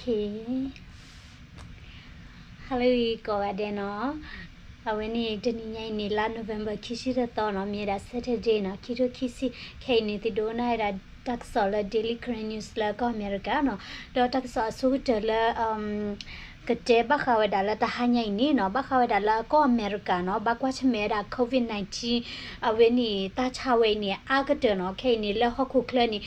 ဟါလၢဂ့ၤကိးဂၤဒဲးနီၤ, အဝဲန့ၣ် တနံၤညါအံၤန့ၣ် လါ November ခံဆံတသီနီၤ, မ့ၢ်ဝဲဒၣ် Saturday နီၤ, ခံထိခံဆံ, ခဲအံၤန့ၣ် သုဒိကနၣ်ဝဲဒၣ်တၢ်ကစီၣ်လၢ Daily Karen News လၢကီၢ်အမဲရကၤနီၤ, ဒီးတၢ်ကစီၣ်အဆိကတၢၢ်လၢ ကတဲဘၣ်ဃးဝဲဒၣ်လၢတဟါညါအံၤန့ၣ်နီၤ, ဘၣ်ဃးဝဲဒၣ်လၢကီၢ်အမဲရကၤနီၤ, ဘၣ်ကွၢ်ဆၢၣ်မဲာ်ဝဲဒၣ် COVID nineteen အဝဲန့ၣ် တၢ်ဆါဝဲအံၤန့ၣ် အါကတၢၢ်နီၤ, ခဲအံၤန့ၣ် လၢဟီၣ်ခိၣ်ချၢန့ၣ်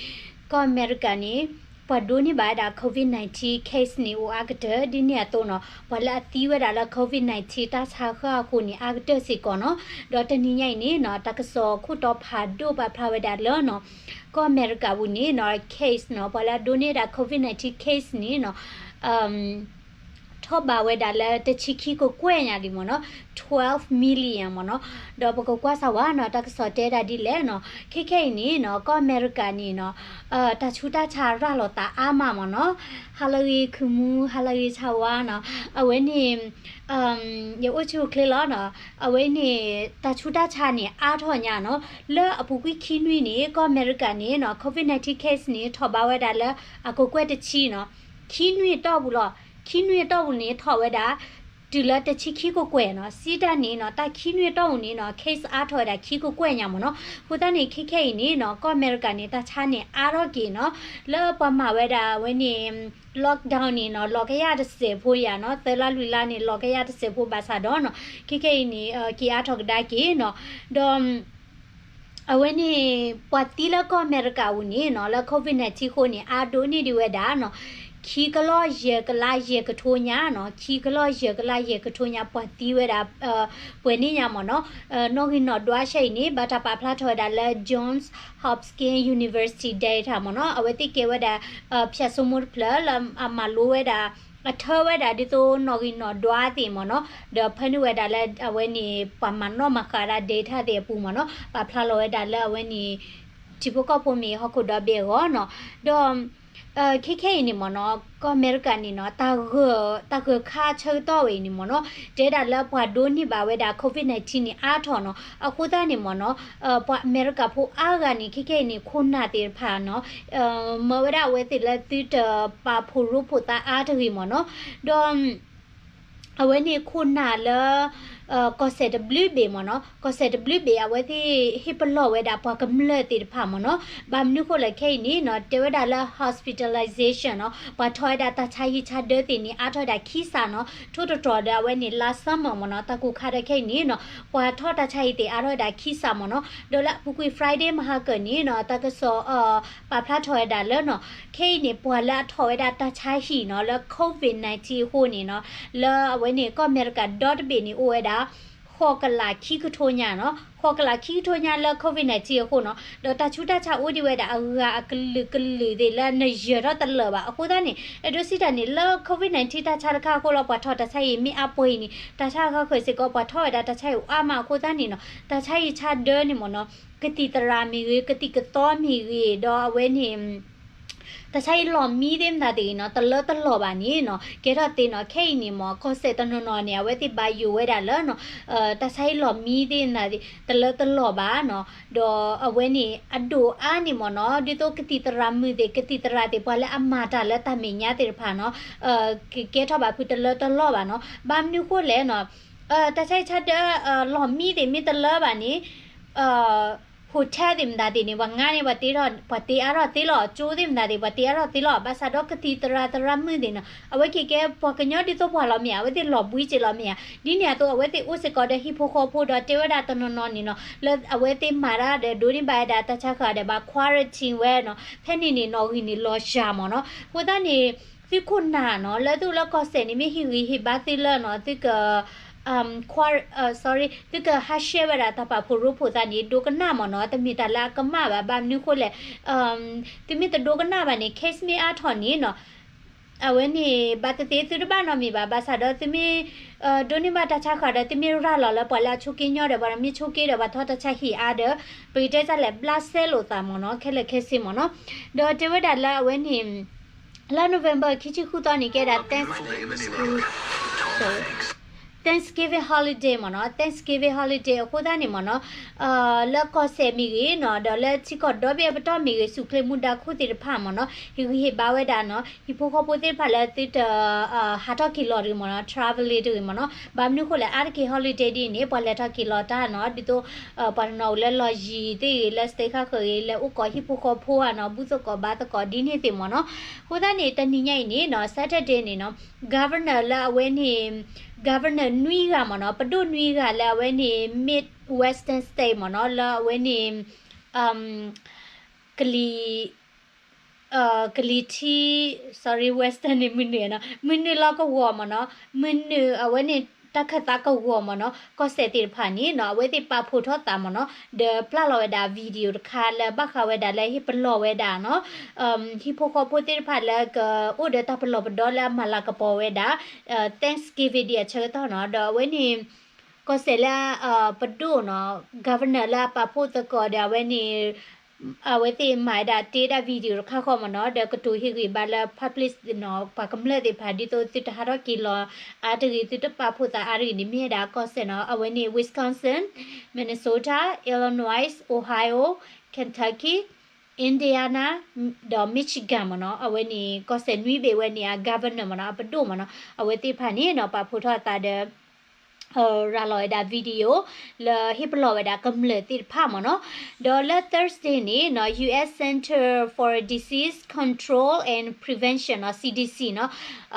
ကီၢ်အမဲရကၤန့ၣ် ပှၤဒိးန့ၢ်ဘၣ်ဝဲဒၣ် COVID nineteen case န့ၣ် အိၣ်အါကတၢၢ်, ဒ်န့ၣ်အသိးနီၤ, ပှၤလၢအသံဝဲဒၣ်လၢ COVID nineteen တၢ်ဆါဃၢ်အဃိန့ၣ် အါကတၢၢ်စ့ၢ်ကီးနီၤ, ဒီးတနံၤညါအံၤန့ၣ်နီၤ, တၢ်ကစီၣ်ခိၣ်တီဖးဒိၣ်ပာ်ဖျါဝဲဒၣ်လၢနီၤ, ကီၢ်အမဲရကၤပူၤန့ၣ်နီၤ, case နီၤ, ပှၤလၢအဒိးန့ၢ်ဝဲဒၣ် COVID nineteen case န့ၣ်နီၤ ထီၣ်ဘးဝဲဒၣ်လၢတဆံခံကကွဲၢ်ညါလံမ့ၢ်နီၤ, twelve million မ့ၢ်နီၤ, ဒီးပကကွၢ်စၢ်ဝဲနီၤ, တၢ်ကစီၣ်တဲဒၣ်ဒ်လဲၣ်နီၤ, ခဲခဲအံၤန့ၣ်နီၤ, ကီၢ်အမဲရကၤန့ၣ်နီၤ, တၢ်ဆူးတၢ်ဆါရၤလီၤသးအါမးမ့ၢ်နီၤ, ဟါလၢဂ့ၤခုမူ, ဟါလၢဂ့ၤဆါဝါနီၤ, အဝဲန့ၣ် ယအိၣ်ဆူၣ်အိၣ်ချ့လီၤနီၤ, အဝဲန့ၣ် တၢ်ဆူးတၢ်ဆါန့ၣ် အါထီၣ်ညါနီၤ, လၢအပူၤကွံာ်ခံနွံန့ၣ် ကီၢ်အမဲရကၤန့ၣ်နီၤ, COVID nineteen case န့ၣ် ထီၣ်ဘးဝဲဒၣ်လၢအကကွဲၢ်တဆံနီၤ, ခံနွံအတီၢ်ပူၤလီၤ, ခံနွံအတီၢ်ပူၤန့ၣ် ထီၣ်ဝဲဒၣ် တုၤလၢတဆံခံကကွဲၢ်နီၤ, စံးတၢ်န့ၣ်နီၤ, တၢ်ခံနွံအတီၢ်ပူၤန့ၣ်နီၤ, case အါထီၣ်ဝဲဒၣ်ခံကကွဲၢ်ညါမ့ၢ်နီၤ, အဃိသတးန့ၣ် ခဲခဲအံၤန့ၣ်နီၤ, ကီၢ်အမဲရကၤန့ၣ် တၢ်ဆါန့ၣ်အါထီၣ်က့ၤနီၤ, လၢပှၤမၤဝဲဒၣ်အဝဲန့ၣ် lockdown န့ၣ်နီၤ, လီၤကယၢ်တစဲးဖိယၤနီၤ, သၢလါလွံၢ်လါန့ၣ် လီၤကယၢ်တစဲးဖိဘၣ်ဆၣ်ဒီးနီၤ, ခဲခဲအံၤန့ၣ် က့ၤအါထီၣ်ကဒါက့ၤနီၤ, ဒီး အဝဲန့ၣ် ပှၤသံလၢကီၢ်အမဲရကၤပူၤန့ၣ်နီၤ, လၢ COVID nineteen အဃိန့ၣ် အါဒိၣ်န့ၢ်ဒံးဝဲဒၣ်နီၤ, ခံကလီၢ်ယဲၢ်ကလးယဲၢ်ကထိညါနီၤ, ခံကလီၢ်ယဲၢ်ကလးယဲၢ်ကထိညါ ပှၤသံဝဲဒၣ် ပှဲၤန့ၢ်ညါမ့ၢ်နီၤ, နီၣ်ဂံၢ်နီၣ်ဒွးဆဲအံၤန့ၣ် ဘၣ်တၢ်ပာ်ဖျါထီၣ်ဝဲဒၣ်လၢ Johns Hopkins University data မ့ၢ်နီၤ, အဝဲသ့ၣ်ကဲဝဲဒၣ် ဖၠးစိမိတဖျၢၣ်လၢအမၤလိဝဲဒၣ် အထၢဝဲဒၣ်ဒ်သိးနီၣ်ဂံၢ်နီၣ်ဒွးသ့ၣ်မ့ၢ်နီၤ, ဒီးဖၢနုာ်ဝဲဒၣ်လၢအဝဲန့ၣ် ပှၤမၤနီၣ်မၤဃာ်ဒၣ် data သ့ၣ်အပူၤမ့ၢ်နီၤ, ပာ်ဖျါလီၤဝဲဒၣ်လၢအဝဲန့ၣ် ထံဖိကီၢ်ဖိမ့ၢ်ဟီၣ်ခိၣ်ဒီဘ့ၣ်အဂီၢ်နီၤ, ဒီး ခဲခဲအံၤန့ၣ်မ့ၢ်နီၤ, ကီၢ်အမဲရကၤန့ၣ်နီၤ, တၢ်ဂၢၢ်ခါဆၢကတီၢ်ဝဲအံၤန့ၣ်မ့ၢ်နီၤ, တဲဒၣ်လၢပှၤဒိးန့ၢ်ဘၣ်ဝဲဒၣ် COVID nineteen န့ၣ် အါထီၣ်နီၤ, အဃိသတးန့ၣ်မ့ၢ်နီၤ, ပှၤအမဲရကၤဖိအါဂၤန့ၣ် ခဲခဲအံၤန့ၣ် ခိၣ်နၢ်သ့ၣ်တဖၣ်နီၤ, မၢဝဲဒၣ်အဝဲသ့ၣ်လၢသုတပာ်ဖှိၣ်ရိဖှိၣ်သးအါတဂ့ၤမ့ၢ်နီၤ, ဒီး အဝဲန့ၣ်ခိၣ်နၢ်လၢ ကီၢ်စဲၣ်တဘျုးဘ့ၣ်မ့ၢ်နီၤ, ကီၢ်စဲၣ်တဘျုးဘ့ၣ် အဝဲသ့ၣ်ဟ့ၣ်ပလီၢ်ဝဲဒၣ်ပှၤကမျၢၢ်သ့ၣ်တဖၣ်မ့ၢ်နီၤ, ဘၣ်မနုၤဃိလဲၣ်ခဲအံၤန့ၣ်နီၤ, တဲဝဲဒၣ်လၢ hospitalization နီၤ, ပှၤထီၣ်ဝဲဒၣ်တၢ်ဆါဟံၣ်ဆါဒၢသ့ၣ်န့ၣ် အါထီၣ်ဝဲဒၣ်ခံစးနီၤ, ထိၣ်တတြီၤဒီးအဝဲန့ၣ် last summer မ့ၢ်နီၤ, တၢ်ကိၢ်ခါဒီးခဲအံၤန့ၣ်နီၤ, ပှၤထီၣ်တၢ်ဆါဟံၣ်သ့ၣ်အါထီၣ်ဝဲဒၣ်ခံစးမ့ၢ်နီၤ, ဒီးလၢအပူၤကွံာ် Friday မဟါကၢၢ်န့ၣ်နီၤ, တၢ်ကစီၣ် ပာ်ဖျါထီၣ်ဝဲဒၣ်လၢနီၤ, ခဲအံၤန့ၣ် ပှၤလၢအထီၣ်ဝဲဒၣ်တၢ်ဆါဟံၣ်နီၤ, လၢ COVID nineteen အဃိန့ၣ်နီၤ, လၢအဝဲန့ၣ် ကီၢ်အမဲရကၤဒီတဘ့ၣ်န့ၣ် အိၣ်ဝဲဒၣ် ဃိးကလးခံကထိညါနီၤ, ဃိးကလးခံကထိညါလၢ COVID nineteen အဃိနီၤ, ဒီးတၢ်ဆူးတၢ်ဆါအိၣ်ဒံးဝဲဒၣ်အဂၤအကလုာ်ကလုာ်သ့ၣ်လၢနယၢၤထီၣ်တလၢာ်ဘၣ်. အဃိသတးန့ၣ် အဲၣ်ဒိးစံးတၢ်န့ၣ် လၢ COVID nineteen တၢ်ဆါတခါအဃိလီၤ ပှၤထီၣ်တၢ်ဆါဟံၣ်မ့ၢ်အါပှဲၤအံၤန့ၣ် တၢ်ဆါအဃၢဃၢၤစ့ၢ်ကီး ပှၤထီၣ်ဝဲဒၣ်တၢ်ဆါဟံၣ်အိၣ်အါမးအဃိသတးန့ၣ်နီၤ, တၢ်ဆါဟံၣ်ဆါဒၢန့ၣ်မ့ၢ်နီၤ, ကသံၣ်သရၣ်မ့ၢ်ဂ့ၤ, ကသံၣ်ကသီမ့ၢ်ဂ့ၤ, ဒီးအဝဲန့ၣ် တၢ်ဆါဟံၣ်လီၢ်မံသ့ၣ်မတၤသ့ၣ်ဂ့ၤနီၤ, တလၢတလီၢ်ဘၣ်န့ၣ်နီၤ, ကဲထီၣ်သ့နီၤ, ခဲအံၤန့ၣ်မ့ၢ် ကီၢ်စဲၣ်တနီၤနီၤန့ၣ် အဝဲသ့ၣ်ဘၣ်ယိၣ်ဝဲဒၣ်လၢနီၤ, တၢ်ဆါဟံၣ်လီၢ်မံသ့ၣ်မတၤသ့ၣ် တလၢတလီၢ်ဘၣ်နီၤ, ဒီးအဝဲန့ၣ် အဒိၣ်အါန့ၣ်မ့ၢ်နီၤ, ဒ်သိးကသံၣ်သရၣ်မုၣ်သ့ၣ် ကသံၣ်သရၣ်သ့ၣ် ပှၤလၢအမၤတၢ်လၢတၢ်မဲာ်ညါသ့ၣ်တဖၣ်နီၤ, ကကဲထီၣ်ဘၣ်ဖုးတလၢတလီၢ်ဘၣ်နီၤ, ဘၣ်မနုၤဃိလဲၣ်နီၤ, တၢ်ဆါဟံၣ်ဆါဒၢ လီၢ်မံသ့ၣ်မ့ၢ်တလၢဘၣ်န့ၣ် hotel သ့ၣ်မတၤသ့ၣ်န့ၣ် ပှၤငါန့ၣ် ပှၤတ့ထီၣ် ပှၤတ့အါထီၣ်သ့လီၤ, ကၠိသ့ၣ်မတၤသ့ၣ် ပှၤတ့အါထီၣ်သ့လီၤ, ဘၣ်ဆၣ်ဒီးကသံၣ်သရၣ်သရၣ်မုၣ်သ့ၣ်နီၤ, အဝဲက့ၤကဲပှၤကညီဒ်သိးပှၤလီၤမ့ၢ်ဧါ, အဝဲသ့ၣ်လီၤဘှံးစ့ၢ်လီၤမ့ၢ်ဧါ, ဒ်န့ၣ်အသိး အဝဲသ့ၣ်အိၣ်စ့ၢ်ကီးဒီးဟံၣ်ဖိဃီဖိဒီးတဲဝဲဒၣ်တနီၤနီၤန့ၣ်နီၤ, လၢအဝဲသ့ၣ်မၤတၢ်ဒီးဒိးန့ၢ်ဘၣ်ဝဲဒၣ်တၢ်ဆါဃၢၤဒီးဘၣ် quarantine ဝဲနီၤ, ဖဲန့ၣ်န့ၣ် နီၣ်ဂံၢ်န့ၣ်လီၤစှၤမ့ၢ်နီၤ, အဃိသတးန့ၣ် သုခိၣ်နၢ်နီၤ, လၢသုအိၣ်လၢကီၢ်စဲၣ်န့ၣ် မ့ၢ်ဟ့ၣ်ဂံၢ်ဟ့ၣ်ဘါသုလၢနီၤ, သုက sorry, သုကဟးရှဲဝဲဒၣ်တၢ်ပာ်ဖှိၣ်ရိဖှိၣ်သးန့ၣ် ဒိကနၣ်မ့ၢ်နီၤ, တမ့ၢ်တၢ်လၢအကမၣ်ဘၣ်, ဘၣ်မနုၤဃိလဲၣ်, သုမ့ၢ်တဒိကနၣ်ဘၣ်န့ၣ် case မ့ၢ်အါထီၣ်န့ၣ်နီၤ, အဝဲန့ၣ် ဘၣ်သ့ၣ်သ့ၣ်သုတဘၣ်နီတမံၤဘၣ်, ဘၣ်ဆၣ်ဒီးသုမ့ၢ် ဒိးန့ၢ်ဘၣ်တၢ်ဆါဃၢၤဒီး သုမ့ၢ်ရၤလီၤလၢပှၤလၢအဆိးက့ညီဒီး ပှၤမ့ၢ်ဆိးက့ဒီး ပှၤထီၣ်တၢ်ဆါဟံၣ်အါဒီး ပကတဲတၢ်လဲၣ် ဘျးစဲလိာ်သးမ့ၢ်နီၤ, ခဲလၢာ်ခဲဆ့မ့ၢ်နီၤ, ဒီးတဲဝဲဒၣ်လၢအဝဲန့ၣ် လါ November ခံဆံဃုသီန့ၣ် ကဲဒၣ် Thanksgiving Thanksgiving holiday မ့ၢ်နီၤ, Thanksgiving holiday အဃိသတးန့ၣ်မ့ၢ်နီၤ, လၢကီၢ်စဲၣ်မ့ၢ်ဂ့ၤနီၤ, ဒီးလၢထံကီၢ်ဒီဘ့ၣ်အပတီၢ်မ့ၢ်ဂ့ၤ, ဆူၣ်ချ့မူဒါခိၣ်သ့ၣ်တဖၣ်မ့ၢ်နီၤ, ဟ့ၣ်ဂံၢ်ဟ့ၣ်ဘါဝဲဒၣ်နီၤ, ဟံၣ်ဖိဃီဖိသ့ၣ်တဖၣ်လၢသုတ ဟးထီၣ်က့ၤလီၤတဂ့ၤမ့ၢ်နီၤ, traveling တဂ့ၤမ့ၢ်နီၤ, ဘၣ်မနုၤအဃိလဲၣ်, အါတက့ၢ် holiday ဒ်အံၤန့ၣ် ပှၤလဲၤထီၣ်က့ၤလီၤတၢ်နီၤ, ဒ်သိး ပှၤတနီၤအိၣ်လၢလီၢ်ယံၤသ့ၣ်ဂ့ၤ, လၢ state ဃၣ်ဃၢၤဂ့ၤ, လဲၤအိၣ်ကီးဟံၣ်ဖိဃီဖိဧါနီၤ, ဘူၣ်သကိးဘါသကိးဒ်န့ၣ်သ့ၣ်မ့ၢ်နီၤ, အဃိသတးန့ၣ် တနံၤညါအံၤန့ၣ်နီၤ, Saturday န့ၣ်နီၤ, governor လၢအဝဲန့ၣ် governor နွံဂၤမ့ၢ်နီၤ, ပဒိၣ်နွံဂၤလၢအဝဲန့ၣ် Midwestern state မ့ၢ်နီၤ, လၢအဝဲန့ၣ် ကလံၤ ကလံၤထံး sorry, Western န့ၣ် မုၢ်နုာ်နီၤ, မုၢ်နုာ်လီၤကဝီၤမ့ၢ်နီၤ, မုၢ်နုာ်အဝဲန့ၣ် တၢ်ခၢၣ်သးကဝီၤမ့ၢ်နီၤ, ကီၢ်စဲၣ်သ့ၣ်တဖၣ်န့ၣ်နီၤ, အဝဲသ့ၣ်ပာ်ဖှိၣ်ထီၣ်သးမ့ၢ်နီၤ, ဒီးပျၢ်လီၤဝဲဒၣ် video တခါလၢဘၣ်ဃးဝဲဒၣ်လၢဟ့ၣ်ပလီၢ်ဝဲဒၣ်နီၤ, ဟံၣ်ဖိဃီဖိသ့ၣ်တဖၣ်လၢကအိၣ်ဒီးတၢ်ပလီၢ်ပဒီလၢအမၤလၤကပီၤဝဲဒၣ် Thanksgiving Day အဆၢကတီၢ်နီၤ, ဒီးအဝဲန့ၣ် ကီၢ်စဲၣ်လၢ ပဒိၣ်နီၤ, governor လၢအပာ်ဖှိၣ်သကိးဒီးအဝဲန့ၣ် အဝဲသ့ၣ်မၤဝဲဒၣ်တ့ဒၣ် video တခါဃီမ့ၢ်နီၤ, ဒီးကတိၤဟ့ၣ်ဂံၢ်ဘါလၢ public နီၤ, ပှၤကမျၢၢ်သ့ၣ်တဖၣ် ဒ်သိးသုတဟးထီၣ်က့ၤလီၤအါတဂ့ၤ, သုတပာ်ဖှိၣ်သးအါတဂ့ၤန့ၣ် မ့ၢ်ဝဲဒၣ်ကီၢ်စဲၣ်နီၤ, အဝဲန့ၣ် Wisconsin, Minnesota, Illinois, Ohio, Kentucky, Indiana ဒီး Michigan မ့ၢ်နီၤ, အဝဲန့ၣ် ကီၢ်စဲၣ်နွံဘ့ၣ်ဝဲန့ၣ် အ governor မ့ၢ်နီၤ, အပဒိၣ်မ့ၢ်နီၤ, အဝဲသ့ၣ်တဖၣ်န့ၣ်နီၤ ပာ်ဖှိၣ်ထီၣ်အသးဒီး ရၤလီၤဝဲဒၣ် video လၢဟ့ၣ်ပလီၢ်ဝဲဒၣ်ကမျၢၢ်သ့ၣ်တဖၣ်မ့ၢ်နီၤ, ဒီးလၢ Thursday န့ၣ်နီၤ, U S Center for Disease Control and Prevention နီၤ, C D C နီၤ,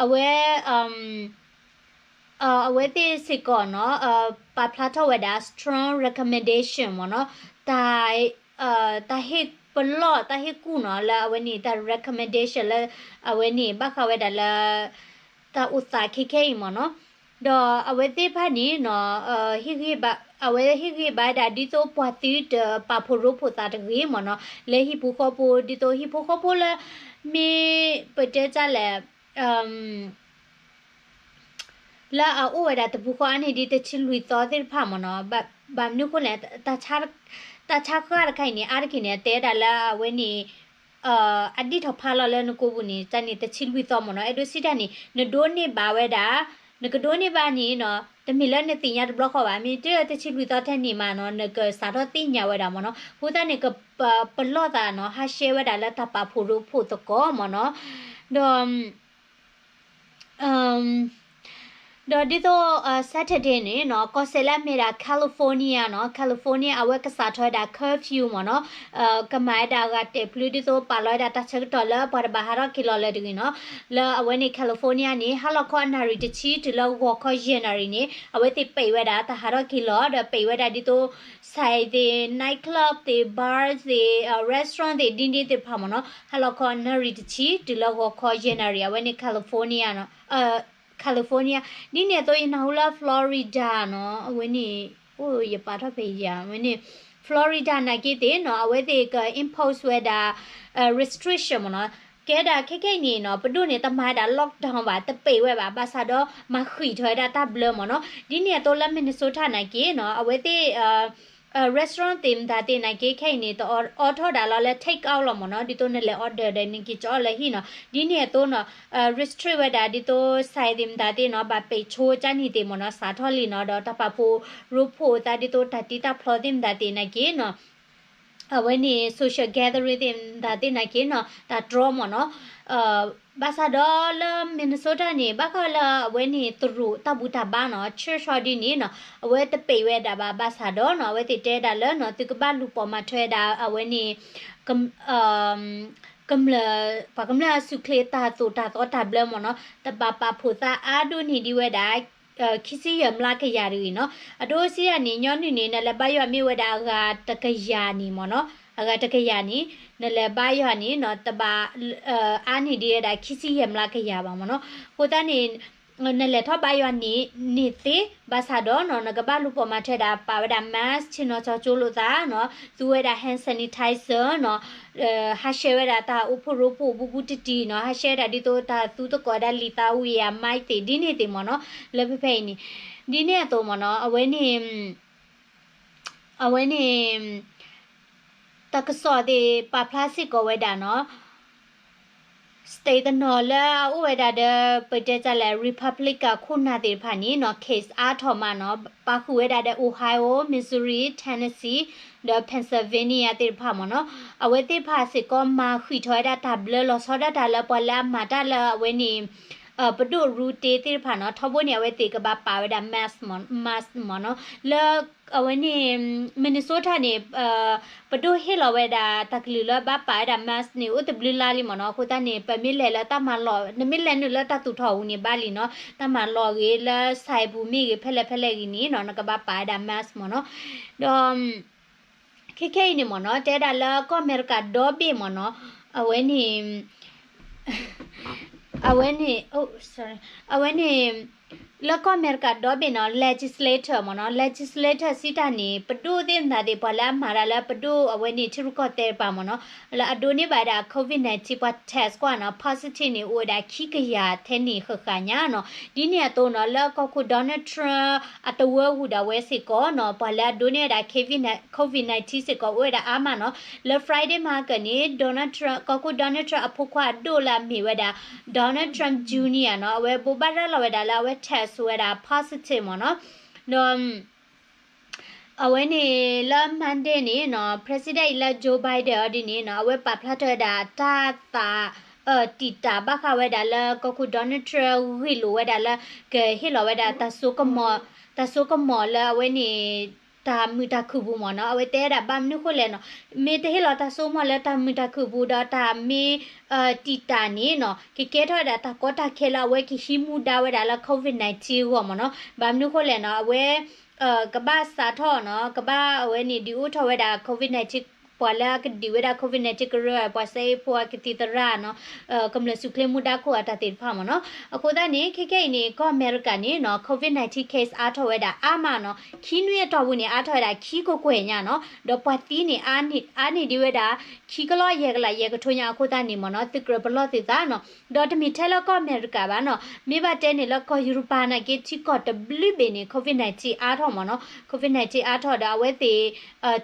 အဝဲ အဝဲသ့ၣ်စ့ၢ်ကီးနီၤ, ပာ်ဖျါထီၣ်ဝဲဒၣ် strong recommendation မ့ၢ်နီၤ, တၢ် တၢ်ဟ့ၣ်ပလီၢ် တၢ်ဟ့ၣ်ကူၣ်နီၤ, လၢအဝဲန့ၣ် တၢ် recommendation လၢ အဝဲန့ၣ် ဘၣ်ဃးဝဲဒၣ်လၢ တၢ်အိၣ်သးခဲခဲအံၤမ့ၢ်နီၤ, ဒီးအဝဲသ့ၣ်တဖၣ်န့ၣ်နီၤ, အဝဲဟ့ၣ်ဂံၢ်ဘါဝဲဒၣ် ဒ်သိးပှၤသုတပာ်ဖှိၣ်ရိဖှိၣ်သးတဂ့ၤမ့ၢ်နီၤ, လၢဟံၣ်ဖိဃီဖိ ဒ်သိးဟံၣ်ဖိဃီဖိလၢ မ့ၢ်ပတဲတၢ်လဲၣ် လၢအအိၣ်ဝဲဒၣ်တပူၤဃီအါန့ၢ်ဒံးတဆံလွံၢ်သီသ့ၣ်တဖၣ်မ့ၢ်နီၤ, ဘၣ်မနုၤအဃိလဲၣ်, တၢ်ဆါဃၢ်တခါအံၤန့ၣ် အါတက့ၢ်န့ၣ် အတဲဒၣ်လၢအဝဲန့ၣ် အဒံၣ်ထီၣ်ဖးလီၤလၢနကိာ်ပူၤန့ၣ် တၢ်န့ၣ်တဆံလွံၢ်သီမ့ၢ်နီၤ, အဲၣ်ဒိးစံးတၢ်န့ၣ် နဒိးန့ၢ်ဘၣ်ဝဲဒၣ်, နကဒိးန့ၢ်ဘၣ်န့ၣ်နီၤ, တမ့ၢ်လၢနသ့ၣ်ညါတဘျီဃီဘၣ်, မ့ၢ်တၢ်တဆံလွံၢ်သီထဲန့ၣ်မးနီၤ, နကစးထီၣ်သ့ၣ်ညါဝဲဒၣ်မ့ၢ်နီၤ, အဃိသတးန့ၣ် ကပလီၢ်သးနီၤ, ဟးရှဲဝဲဒၣ်လၢတၢ်ပာ်ဖှိၣ်ရိဖှိၣ်သကိးမ့ၢ်နီၤ, ဒီး ဒီးဒ်သိး Saturday န့ၣ်နီၤ, ကီၢ်စဲၣ်လၢအမ့ၢ်ဒၣ် California နီၤ, California အဝဲကစးထီၣ်ဝဲဒၣ် curfew မ့ၢ်နီၤ, ကမၤဝဲဒၣ်အဂၤတဲာ်ဖျုး ဒ်သိးပာ်လီၤဝဲဒၣ်တၢ်ဆၢကတီၢ်လၢပှၤတဘၣ်ဟးထီၣ်က့ၤလီၤလၢၤတဂ့ၤနီၤ, လၢအဝဲန့ၣ် California န့ၣ် ဟါလီၤခီအနၣ်ရံၣ်တဆံ တုၤလၢဂီၤခီယဲၢ်နၣ်ရံၣ်န့ၣ် အဝဲသ့ၣ်ပိတ်ဝဲဒၣ်တၢ်ဟးထီၣ်က့ၤလီၤ, ဒီးပိတ်ဝဲဒၣ်ဒ်သိး ဆိုင်သ့ၣ် night club သ့ၣ် bar သ့ၣ် restaurant သ့ၣ် ဒ်န့ၣ်သ့ၣ်တဖၣ်မ့ၢ်နီၤ, ဟါလီၤခီအနၣ်ရံၣ်တဆံ တုၤလၢဂီၤခီယဲၢ်နၣ်ရံၣ် အဝဲန့ၣ် California နီၤ, California ဒ်န့ၣ်အသိး ယနၢ်ဟူလၢ Florida နီၤ, အဝဲန့ၣ် အိၣ်ယပာ်ထီၣ်ဖဲယၤ အဝဲန့ၣ် Florida နာ်က့သ့ၣ်နီၤ, အဝဲသ့ၣ်က impose ဝဲဒၣ် restriction မ့ၢ်နီၤ, ကဲဒၣ်ခဲခဲအံၤန့ၣ်နီၤ, ပဒိၣ်န့ၣ် တမၤဝဲဒၣ် lockdown ဘၣ်, တပိတ်ဝဲဘၣ်, ဘၣ်ဆၣ်ဒီး မၤဃံးထီၣ်ဝဲဒၣ်တၢ်ဘျၢမ့ၢ်နီၤ, ဒ်န့ၣ်အသိးလၢ Minnesota နာ်က့နီၤ, အဝဲသ့ၣ် restaurant သ့ၣ်မတၤသ့ၣ်နာ်က့ ခဲအံၤန့ၣ် တအိးထီၣ်ဒၣ်လီၤလၢ take out လီၤမ့ၢ်နီၤ, ဒ်သိးနလဲၤ order ဒီးနက့ၤကၠီလၢဟံၣ်နီၤ, ဒ်န့ၣ်အသိးနီၤ, restrict ဝဲဒၣ်ဒ်သိး ဆိုင်သ့ၣ်မတၤသ့ၣ်နီၤ, ဘၣ်ပိတ်ဆိကၢ်န့ၣ်သ့ၣ်မ့ၢ်နီၤ, စးထီၣ်လံနီၤ, ဒီးတၢ်ပာ်ဖှိၣ်ရိဖှိၣ်သးဒ်သိးတၢ်တံၢ်တၢ်ဖျီသ့ၣ်မတၤသ့ၣ်နာ်က့နီၤ, အဝဲန့ၣ် social gathering သ့ၣ်မတၤသ့ၣ်နာ်က့နီၤ, တၢ်တြီမ့ၢ်နီၤ, ဘၣ်ဆၣ်ဒီးလၢ Minnesota န့ၣ် ဘၣ်ဃးလၢအဝဲန့ၣ် တရူးတၢ်ဘူၣ်တၢ်ဘါနီၤ, church ဟီဒ်န့ၣ်နီၤ, အဝဲတပိတ်ဝဲဒၣ်ဘၣ်, ဘၣ်ဆၣ်ဒီးနီၤ, အဝဲသ့ၣ်တဲဒၣ်လၢနီၤ, သုကဘၣ်လူၤပိာ်မၤထွဲဒၣ် အဝဲန့ၣ် ကမျၢၢ် ပှၤကမျၢၢ်အစုချ့တၢ်သိၣ်တၢ်သီတၢ်ဘျၢမ့ၢ်နီၤ, တဘၣ်ပာ်ဖှိၣ်သးအါဒိၣ်န့ၢ်ဒံးဝဲဒၣ် ခံဆံယဲၢ်မျးကယၤတဂ့ၤနီၤ, အဒိစံးယၤန့ၣ် ညီနုၢ်န့ၣ် နလဲၤဘါယွၤမ့ၢ်ဝဲဒၣ်အဂၤတကယၤန့ၣ်မ့ၢ်နီၤ, အဂၤတကယၤန့ၣ် နလဲၤဘါယွၤန့ၣ်နီၤ, တဘၣ် အါန့ၢ်ဒံးဝဲဒၣ် ခံဆံယဲၢ်မျးကယၤဘၣ်မ့ၢ်နီၤ, အဃိသတးန့ၣ် နလဲၤထီၣ်ဘါယွၤန့ၣ် န့ၢ်သ့, ဘၣ်ဆၣ်ဒီးနီၤ, နကဘၣ်လူၤပိာ်မၤထွဲဒၣ် ပာ်ဝဲဒၣ် mask ဆ့ၣ်နီၤစီၤကၠိလိာ်သးနီၤ, သူဝဲဒၣ် hand sanitizer နီၤ, ဟးရှဲဝဲဒၣ်တၢ်အိၣ်ဖှိၣ်ရိဖှိၣ်ဘူးဘူးတံၢ်တံၢ်နီၤ, ဟးရှဲဝဲဒၣ်ဒ်သိးတၢ်သူသကိးဒၣ်လံာ်သးဝံၤဧါ mask သ့ၣ် ဒ်န့ၣ်သ့ၣ်မ့ၢ်နီၤ, လၢဖဲဖဲအံၤန့ၣ်, ဒ်န့ၣ်အသိးမ့ၢ်နီၤ, အဝဲန့ၣ် အဝဲန့ၣ် တၢ်ကစီၣ်သ့ၣ်ပာ်ဖျါစ့ၢ်ကီးဝဲဒၣ်နီၤ, state တနီၤလၢအအိၣ်ဝဲဒၣ်ဒီး ပတဲတၢ်လဲၣ် Republican ခိၣ်နၢ်သ့ၣ်တဖၣ်န့ၣ်နီၤ case အါထီၣ်မးနီၤ ပာ်ဃုာ်ဝဲဒၣ်ဒီး Ohio, Missouri, Tennessee ဒီး Pennsylvania သ့ၣ်တဖၣ်မ့ၢ်နီၤ အဝဲသ့ၣ်တဖၣ်စ့ၢ်ကီးမၤဃံးထီၣ်ဝဲဒၣ်တၢ်ဘျၢလီၤဆီဒၣ်တၢ်လၢပှၤလၢအမၤတၢ်လၢအဝဲန့ၣ် ပဒိၣ်ရူတ့သ့ၣ်တဖၣ်နီၤ ထီဘိန့ၣ် အဝဲသ့ၣ်ကဘၣ်ပာ်ဝဲဒၣ် mask မ့ၢ် mask မ့ၢ်နီၤ လၢ အဝဲန့ၣ် Minnesota န့ၣ် ပဒိၣ်ဟ့ၣ်လီၤဝဲဒၣ်တၢ်ကလုၢ်လၢဘၣ်ပာ်ဝဲဒၣ် mask န့ၣ် အိၣ်တဘျုးလါလံမ့ၢ်နီၤ အဃိသတးန့ၣ် ပမ့ၢ်လဲၤလၢတၢ်မၤလီၢ် နမ့ၢ်လဲၤနုာ်လၢတၢ်သူၣ်ထီၣ်အပူၤန့ၣ်ဘၣ်လံနီၤ တၢ်မၤလီၢ်ဂ့ၤလၢ စဲးပူၤမ့ၢ်ဂ့ၤ ဖဲလဲၣ်ဖဲလဲၣ်ဂ့ၤန့ၣ်နီၤ နကဘၣ်ပာ်ဝဲဒၣ် mask မ့ၢ်နီၤ ဒီး ခဲခဲအံၤန့ၣ်မ့ၢ်နီၤ တဲဒၣ်လၢကီၢ်အမဲရကၤဒီဘ့ၣ်မ့ၢ်နီၤ အဝဲန့ၣ် အဝဲန့ၣ် အဝဲန့ၣ် လၢကီၢ်အမဲရကၤဒီဘ့ၣ်နီၤ legislator မ့ၢ်နီၤ legislator စံးတၢ်န့ၣ် ပဒိၣ်သ့ၣ်မသးသ့ၣ် ပှၤလၢအမၤတၢ်လၢပဒိၣ်အဝဲန့ၣ် ထံရူၢ်ကီၢ်သဲးတဖၣ်မ့ၢ်နီၤ လၢအဒိးန့ၢ်ဘၣ်ဝဲဒၣ် COVID nineteen ပှၤ test ကွၢ်နီၤ positive န့ၣ် အိၣ်ဝဲဒၣ်ခံကယၤထဲန့ၣ်ဃၣ်ဃၣ်ညါနီၤ ဒ်န့ၣ်အသိးနီၤ လၢကီၢ်ခိၣ် Donald Trump အတဝၢပူၤဒၣ်ဝဲစ့ၢ်ကီးနီၤ ပှၤလၢအဒိးန့ၢ်ဝဲဒၣ် COVID nineteen စ့ၢ်ကီး အိၣ်ဝဲဒၣ်အါမးနီၤ လၢ Friday မဟါကၢန့ၣ် Donald Trump ကီၢ်ခိၣ် Donald Trump အဖိခွါအဒိၣ်လၢအမ့ၢ်ဝဲဒၣ် Donald Trump Junior နီၤ အဝဲဘိးဘၣ်ရၤလီၤဝဲဒၣ်လၢအဝဲ test ဝဲဒၣ် positive မ့ၢ်နီၤ ဒီး အဝဲန့ၣ်လၢ Monday န့ၣ်နီၤ President အံၤလၢ Joe Biden အီၤဒ်န့ၣ်နီၤ အဝဲပာ်ဖျါထီၣ်ဝဲဒၣ်တၢ်သး တံာ်တာ်ဘၣ်ဃးဝဲဒၣ်လၢကီၢ်ခိၣ် Donald Trump ဂ့ၢ်လိာ်ဝဲဒၣ်လၢ ကဟ့ၣ်လီၤဝဲဒၣ် တၢ်စိကမီၤလၢအဝဲန့ၣ် တၢ်မုာ်တၢ်ခုၣ်ပူၤမ့ၢ်နီၤ အဝဲတဲဝဲဒၣ်ဘၣ်မနုၤဃိလဲၣ်နီၤ မ့ၢ်တဟ့ၣ်လီၤတၢ်စိကမီၤလၢတၢ်မုာ်တၢ်ခုၣ်ပူၤဒီးတၢ်မ့ၢ် တံာ်တာ်န့ၣ်နီၤ ကကဲထီၣ်ဝဲဒၣ်တၢ်ကီတၢ်ခဲလၢအဝဲကဟံးမူဒါဝဲဒၣ်လၢ COVID nineteen အဂီၢ်မ့ၢ်နီၤ ဘၣ်မနုၤဃိလဲၣ်နီၤ အဝဲ ကဘၣ်စးထီၣ်နီၤ ကဘၣ်အဝဲန့ၣ်ဒုးအိၣ်ထီၣ်ဝဲဒၣ် COVID nineteen ပှၤလၢအကဒုးဝဲဒၣ် COVID nineteen ကရၢ ပှၤစဲအ့ၣ်ဖိအကသံၣ်သရၣ်နီၤ ကမျၢၢ်ဆူၣ်ချ့မူဒါခိၣ်အတၢ်သ့ၣ်တဖၣ်မ့ၢ်နီၤ အဃိသတးန့ၣ် ခဲခဲအံၤန့ၣ် ကီၢ်အမဲရကၤန့ၣ်နီၤ COVID nineteen case အါထီၣ်ဝဲဒၣ်အါမးနီၤ ခံနွံအတီၢ်ပူၤန့ၣ် အါထီၣ်ဝဲဒၣ်ခံကကွဲၢ်ညါနီၤ ဒီးပှၤသံန့ၣ် အါန့ၢ်ဒံးဝဲဒၣ် ခံကလီၢ်ယဲၢ်ကလးယဲၢ်ကထိညါအဃိသတးန့ၣ်မ့ၢ်နီၤ သုကြၢးပလီၢ်သုသးနီၤ ဒီးတမ့ၢ်ထဲလၢကီၢ်အမဲရကၤဘၣ်နီၤ မ့ၢ်ဘၣ်တဲန့ၣ်လၢကီၢ်ယူရပၤနာ်က့ ထံကီၢ်တဘျုးဘ့ၣ်န့ၣ် COVID nineteen အါထီၣ်မ့ၢ်နီၤ COVID nineteen အါထီၣ်ဒီးအဝဲသ့ၣ်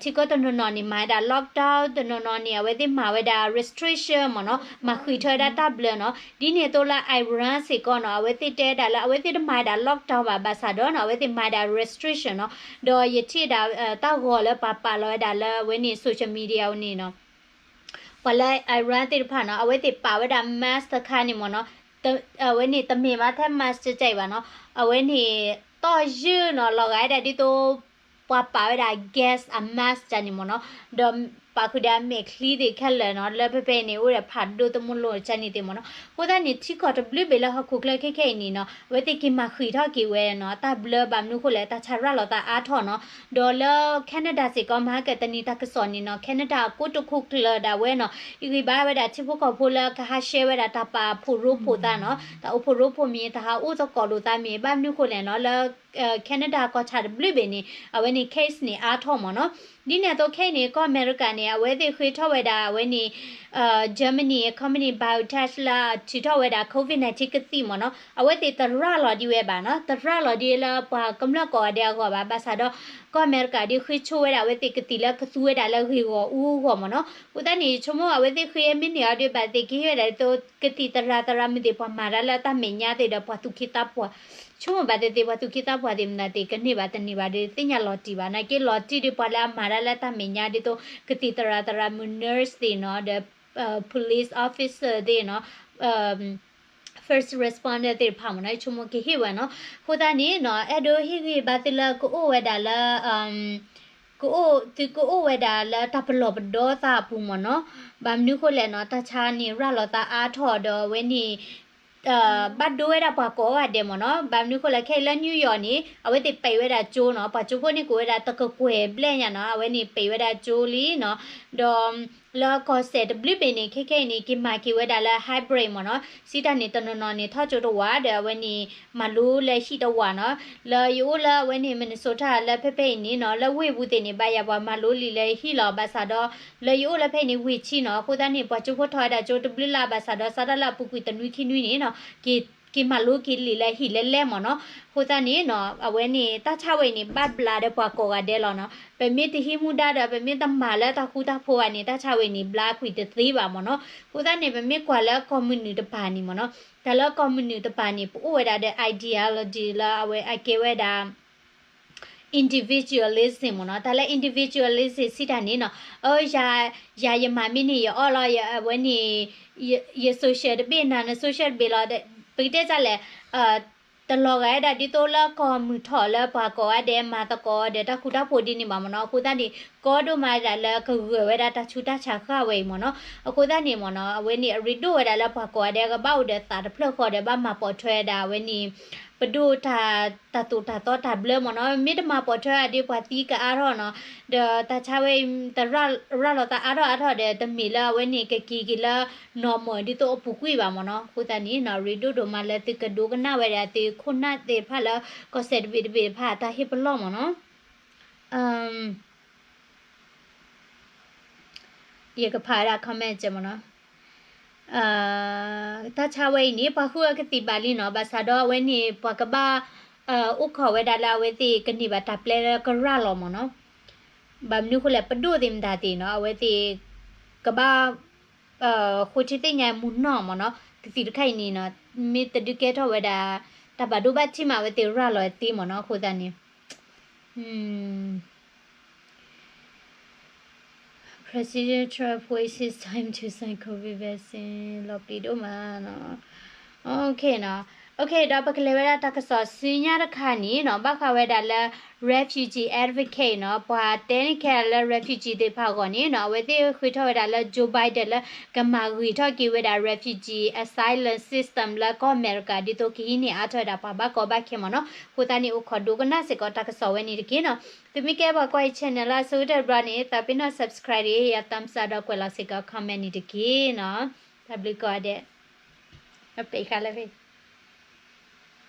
ထံကီၢ်တနီၤနီၤန့ၣ် မၤဝဲဒၣ် lockdown တနီၤနီၤန့ၣ် အဝဲသ့ၣ်မၤဝဲဒၣ် restriction မ့ၢ်နီၤ မၤဃံးထီၣ်ဝဲဒၣ်တၢ်ဘျၢနီၤ ဒ်န့ၣ်အသိးလၢ Iran စ့ၢ်ကီးနီၤ အဝဲသ့ၣ်တဲဝဲဒၣ်လၢ အဝဲသ့ၣ်တမၤဝဲဒၣ် lockdown ဘၣ် ဘၣ်ဆၣ်ဒီးနီၤ အဝဲသ့ၣ်မၤဝဲဒၣ် restriction နီၤ ဒီးယထံၣ်ဒၣ် တၢ်ဂီၤလၢပှၤပာ်လီၤဝဲဒၣ်လၢအဝဲန့ၣ် social media န့ၣ်နီၤ ပှၤလၢ Iran သ့ၣ်တဖၣ်နီၤ အဝဲသ့ၣ်ပာ်ဝဲဒၣ် mask တခါန့ၣ်မ့ၢ်နီၤ အဝဲန့ၣ်တမ့ၢ်ဘၣ်ထဲ mask တခါအံၤဘၣ်နီၤ အဝဲန့ၣ် တီၢ်ယုၢ်နီၤ လီၤဂာ်ဝဲဒၣ်ဒ်သိး ပှၤပာ်ဝဲဒၣ် gas အ mask တခါန့ၣ်မ့ၢ်နီၤ ဒီးပာ်ဃုာ်ဒီးအမဲာ်ချံသ့ၣ်ခဲလၢာ်နီၤ လၢဖဲဖဲန့ၣ် အိၣ်ဒီးဖးဒိၣ်တမူလိာ်တခါန့ၣ်သ့ၣ်မ့ၢ်နီၤ အဃိသတးန့ၣ် ထံကီၢ်တဘျုးဘ့ၣ်လၢဟီၣ်ခိၣ်ချၢခဲခဲအံၤန့ၣ်နီၤ အဝဲသ့ၣ်က့ၤမၤဃံးထီၣ်က့ၤဝဲနီၤ တၢ်ဘျၢဘၣ်မနုၤဃိလဲၣ် တၢ်ဆါရၤလီၤသးအါထီၣ်နီၤ ဒီးလၢ Canada စ့ၢ်ကီး မဟါကတနံၤတၢ်ကစီၣ်န့ၣ်နီၤ Canada အကိတိာ်ခိၣ်ကျၢၢ်ဒၣ်ဝဲနီၤ အဂံၢ်ဘါဝဲဒၣ်ထံဖိကီၢ်ဖိလၢကဟးဆှဲးဝဲဒၣ်တၢ်ပာ်ဖှိၣ်ရိဖှိၣ်သးနီၤ တၢ်အိၣ်ဖှိၣ်ရိဖှိၣ်မ့ၢ် တၢ်ဟးအိၣ်သကိးလိာ်သးမ့ၢ် ဘၣ်မနုၤဃိလဲၣ်နီၤ လၢ Canada ကီၢ်ဆၣ်တဘျုးဘ့ၣ်န့ၣ် အဝဲန့ၣ် case န့ၣ်အါထီၣ်မ့ၢ်နီၤ ဒ်န့ၣ်အသိးခဲအံၤန့ၣ် ကီၢ်အမဲရကၤန့ၣ် အဝဲသ့ၣ်ဃ့ထီၣ်ဝဲဒၣ်အဝဲန့ၣ် Germany company BioNTech လၢအထုးထီၣ်ဝဲဒၣ် COVID nineteen ကသံၣ်မ့ၢ်နီၤ အဝဲသ့ၣ်တရၤလီၤဒံးဝဲဘၣ်နီၤ တရၤလီၤဒံးလၢပှၤကမျၢၢ်ကိးဂၤဒဲးအဂီၢ်ဘၣ် ဘၣ်ဆၣ်ဒီး ကီၢ်အမဲရကၤဒ်ဃ့ဆိဝဲဒၣ် အဝဲသ့ၣ်ကသံၣ်လၢကသူဝဲဒၣ်လၢဂ့ၢ်ဂီၢ်အူအဂီၢ်မ့ၢ်နီၤ အဃိသတးန့ၣ် ဆိကမိၣ်အဝဲသ့ၣ်ဃ့မ့ၢ်န့ၢ်အီၤဒံးဘၣ်သ့ၣ်ကဟ့ၣ်ဝဲဒၣ်ဒ်သိး ကသံၣ်သရၣ်သရၣ်မုၣ်သ့ၣ် ပှၤမၤတၢ်လၢတၢ်မဲာ်ညါသ့ၣ်ဒီးပှၤသူၣ်က့သးပှၢ် ဆိကမိၣ်ဘၣ်သ့ၣ်သ့ၣ် ပှၤသူၣ်က့သးပှၢ်သ့ၣ်မနုၤသ့ၣ် ကန့ၢ်ဘၣ်တန့ၢ်ဘၣ်ဒီး သ့ၣ်ညါလီၤတံၢ်ဘၣ် နာ်က့လီၤတံၢ်ဒီးပှၤလၢအမၤတၢ်လၢတၢ်မဲာ်ညါဒ်သိး ကသံၣ်သရၣ်သရၣ်မုၣ် nurse သ့ၣ်နီၤ ဒီး police officer သ့ၣ်နီၤ first responder သ့ၣ်တဖၣ်မ့ၢ်နီၤ ဆိကမိၣ်ကဟ့ၣ်ဝဲနီၤ အဃိသတးန့ၣ်နီၤ အဲၣ်ဒိးဟ့ၣ်ဂံၢ်ဘါသုလၢကအိၣ်ဝဲဒၣ်လၢ ကအိၣ် သုကအိၣ်ဝဲဒၣ်လၢတၢ်ပလီၢ်ပဒီသးအပူၤမ့ၢ်နီၤ ဘၣ်မနုၤဃိလဲၣ်နီၤ တၢ်ဆါန့ၣ်ရၤလီၤသးအါထီၣ်ဒီးအဝဲန့ၣ် ဘၣ်ဒိဝဲဒၣ်ပှၤကိးဂၤဒဲးမ့ၢ်နီၤ ဘၣ်မနုၤဃိလဲၣ် ခဲအံၤလၢ New York န့ၣ် အဝဲသ့ၣ်ပဲာ်ဝဲဒၣ်ကၠိနီၤ ပှၤကၠိဖိန့ၣ်ကိးဝဲဒၣ်တကကွဲၢ်ဘျဲၣ်ညါနီၤ အဝဲန့ၣ်ပဲာ်ဝဲဒၣ်ကၠိလံနီၤ ဒီး လၢကီၢ်စဲၣ်တဘျုးဘ့ၣ်န့ၣ် ခဲခဲအံၤန့ၣ် က့ၤမၤက့ၤဝဲဒၣ်လၢ hybrid မ့ၢ်နီၤ စံးတၢ်န့ၣ် တနီၤနီၤန့ၣ် ထီၣ်ကၠိတဝာ်ဒီး အဝဲန့ၣ် မၤလိလၢဟံၣ်တဝာ်နီၤ လၢယအိၣ်လၢအဝဲန့ၣ် Minnesota လၢဖဲဖဲအံၤန့ၣ်နီၤ လၢဝ့ၢ်ပူၤသ့ၣ်န့ၣ် ဘၣ်ယၤပှၤမၤလိလံာ်လၢဟံၣ်လီၤ ဘၣ်ဆၣ်ဒီး လၢယအိၣ်လၢဖဲအံၤန့ၣ် ဝ့ၢ်ဆံနီၤ အဃိသတးန့ၣ် ပှၤကၠိဖိထီၣ်ဝဲဒၣ်ကၠိတဘျုးလါ ဘၣ်ဆၣ်ဒီး စးထီၣ်လၢအပူၤကွံာ်တနွံခံနွံန့ၣ်နီၤ က့ၤ က့ၤမၤလိက့ၤလံာ်လၢဟံၣ်လဲလဲမ့ၢ်နီၤ. အဃိသတးန့ၣ်နီၤ အဝဲန့ၣ် တၢ်ဆါဝဲအံၤန့ၣ် ဘၣ်ဘျးဒီးပှၤကိးဂၤဒဲးလီၤနီၤ. ပမ့ၢ်တဟံးမူဒါဒီး ပမ့ၢ်တမၤလၢတၢ်ဃူတၢ်ဖိးဘၣ်န့ၣ် တၢ်ဆါဝဲအံၤန့ၣ် ဘျါကွံာ်တသ့ဘၣ်မ့ၢ်နီၤ. အဃိသတးန့ၣ် ပမ့ၢ်ကွၢ်လၢကီၢ်မုၢ်နုာ်တပၤန့ၣ်မ့ၢ်နီၤ, တၢ်လၢကီၢ်မုၢ်နုာ်တပၤန့ၣ် ပအိၣ်ဝဲဒၣ်ဒီး ideology လၢအဝဲအကဲဝဲဒၣ် individualism မ့ၢ်နီၤ. တၢ်လၢ individualism စံးတၢ်န့ၣ်နီၤ, အၢ ယၤယမၤမ့ၢ်န့ၣ် ယအီၣ်လီၤ ယအဝဲန့ၣ် ယ social တဘ့ၣ် နၤန social တဘ့ၣ်လီၤ. ပကတဲတၢ်လဲၣ် တလီၤဂာ်ဝဲဒၣ်ဒ်သိးလၢကီၢ်မုၢ်ထီၣ်လၢပှၤကိးဂၤဒဲးမၤသကိးဒီးတၢ်ဃူတၢ်ဖိးဒ်န့ၣ်ဘၣ်မ့ၢ်နီၤ. အဃိသတးန့ၣ် ကီဒိၣ်မးဒၣ်လၢကဂၢၢ်ဝဲဒၣ်တၢ်ဆူးတၢ်ဆါဃၣ်ဝဲအံၤမ့ၢ်နီၤ. အဃိသတးန့ၣ်မ့ၢ်နီၤ အဝဲန့ၣ်အရ့ဒိၣ်ဝဲဒၣ်လၢပှၤကိးဂၤဒဲးကဘၣ်အိၣ်ဒီးသးတဖျၢၣ်ဃီဒီး ဘၣ်မၤပိာ်ထွဲဝဲဒၣ်အဝဲန့ၣ် ပဒိၣ်တၢ် တၢ်သိၣ်တၢ်သီတၢ်ဘျၢမ့ၢ်နီၤ. မ့ၢ်တမၤပိာ်ထွဲအီၤဒီး ပှၤသံကအါထီၣ်နီၤ, ဒီးတၢ်ဆါဝဲအံၤ တရၤလီၤသးအါထီၣ်အါထီၣ်ဒီး တမ့ၢ်လၢအဝဲန့ၣ် ကက့ၤက့ၤလၢ normal ဒ်သိးအပူၤကွံာ်ဘၣ်မ့ၢ်နီၤ. အဃိသတးန့ၣ်နီၤ ရ့ဒိၣ်ဒိၣ်မးလၢသုကဒိကနၣ်ဝဲဒၣ်သုခိၣ်နၢ်သ့ၣ်တဖၣ်လၢ ကီၢ်စဲၣ်တဘ့ၣ်တဘ့ၣ်တဖၣ် တၢ်ဟ့ၣ်ပလီၢ်မ့ၢ်နီၤ. ယကဖးဝဲဒၣ် comment မ့ၢ်နီၤ. တၢ်ဆါဝဲအံၤန့ၣ် ပှၤဃုအကသံၣ်ဘၣ်လံနီၤ, ဘၣ်ဆၣ်ဒီးအဝဲန့ၣ် ပှၤကဘၣ် အိၣ်ခိးဝဲဒၣ်လၢအဝဲသ့ၣ်ကန့ၢ်ဘၣ်တၢ်ပျဲလၢကရၤလီၤမ့ၢ်နီၤ. ဘၣ်မနုၤအဃိလဲၣ် ပဒိၣ်သ့ၣ်မတၤသ့ၣ်နီၤ အဝဲသ့ၣ် ကဘၣ် ဃိထံသ့ၣ်ညါမူနီၢ်မ့ၢ်နီၤ. ကသံၣ်တခါအံၤန့ၣ်နီၤ မ့ၢ်တဒုးကဲထီၣ်ဝဲဒၣ် တၢ်ဘၣ်ဒိဘၣ်ထံးမး အဝဲသ့ၣ်ရၤလီၤသ့မ့ၢ်နီၤ. အဃိသတးန့ၣ် President Trump waits his time to sign COVID vaccine လီၤပျံၤဒိၣ်မးနီၤ. နီၤ. ဒီးပကလဲၤဝဲဒၣ်တၢ်ကစီၣ်ဆူညါတခါန့ၣ်နီၤ ဘၣ်ဃးဝဲဒၣ်လၢ refugee advocate နီၤ ပှၤတဲန့ၢ်ခဲလၢာ်လၢ refugee သ့ၣ်တဖၣ်အဂီၢ်န့ၣ်နီၤ အဝဲသ့ၣ်ဃ့ထီၣ်ဝဲဒၣ်လၢ Joe Biden လၢကမၤဂ့ၤထီၣ်က့ၤဝဲဒၣ် refugee asylum system လၢကီၢ်အမဲရကၤ ဒ်သိးကဟံးန့ၢ်အါထီၣ်ဝဲဒၣ်ပှၤဘၣ်ကီဘၣ်ခဲမ့ၢ်နီၤ. အဃိသတးန့ၣ် အိၣ်ခိးဒိကနၣ်စ့ၢ်ကီးတၢ်ကစီၣ်ဝဲန့ၣ်တက့ၢ်နီၤ. သုမ့ၢ်ကဲပှၤကွၢ်ယ channel လၢအဆိကတၢၢ်တဘျီန့ၣ် သးပ့ၤနီၣ် subscribe ဒီး ယ thumbs up ဒီးကွဲးလီၤစ့ၢ်ကီး comment န့ၣ်တက့ၢ်နီၤ. တၢ်ဘျုးကိးဂၤဒဲး အပ့ၤဃာ်လၢ